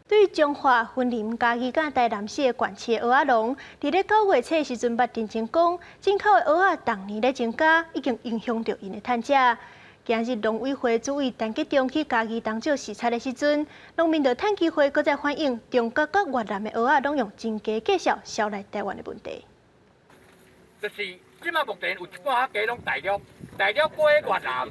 對彰化、雲林、嘉義佮台南四个縣市的蚵仔農，佇咧9月初的時陣，捌澄清講，進口的蚵仔逐年咧增加，已經影響著𪜶的趁食。今日農委會主委陳吉仲去嘉義東石視察的時陣，農民就趁機會閣再反映中國佮越南的蚵仔攏用真低價數銷來台灣的問題。就是這馬目前有一半較低攏大陸，大陸過越南。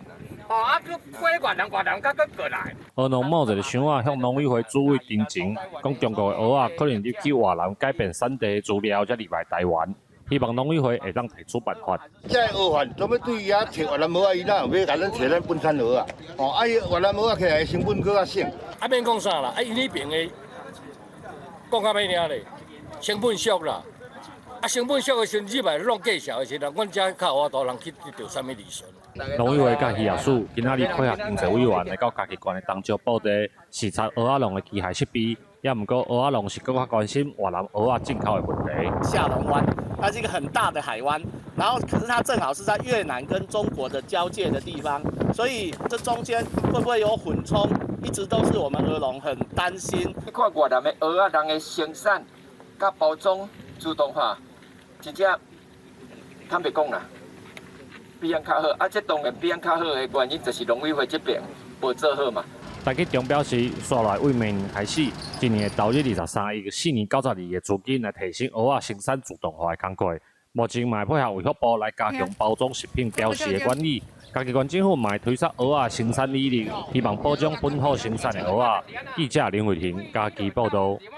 哦，啊，閣過越南，越南閣閣過來。蚵農摸一个箱仔，向農委會主委陳情，講中國的蚵仔可能入去越南改變產地資料，才入來台灣。希望農委會會當提出辦法。這个蚵販做欲對遐揣越南蚵仔，伊哪有欲共咱揣咱本產蚵仔？哦，啊，伊越南蚵仔起來成本閣較省。啊，免講啥啦，啊，𪜶彼爿的講較歹聽咧，成本俗啦。啊，成本俗的時陣，入來攏價數的時陣，阮遮較有法度人去得著啥物利潤。農委會佮漁業署今仔日配合經濟委員來到嘉義縣的東石腹地視察蚵仔農的機械設備，也毋過蚵仔農是閣較關心越南蚵仔進口的問題。下龍灣，它是一個很大的海灣，然後可是它正好是在越南跟中國的交界的地方，所以這中間會不會有混充，一直都是我們蚵農很擔心。你看越南的蚵仔，人的生產佮包裝自動化，真正坦白講啦，比咱較好。啊，這當然比咱較好的原因，就是農委會這邊無做好嘛。陳吉仲表示，紲來對明年開始，一年會投入23億4年92的資金來提升蚵仔生產自動化的工課。目前嘛會配合衛福部來加強包裝食品標示的管理。嘉義縣政府嘛會推捒蚵仔生產履歷，希望保障本土生產的蚵仔。記者林慧婷嘉義報道。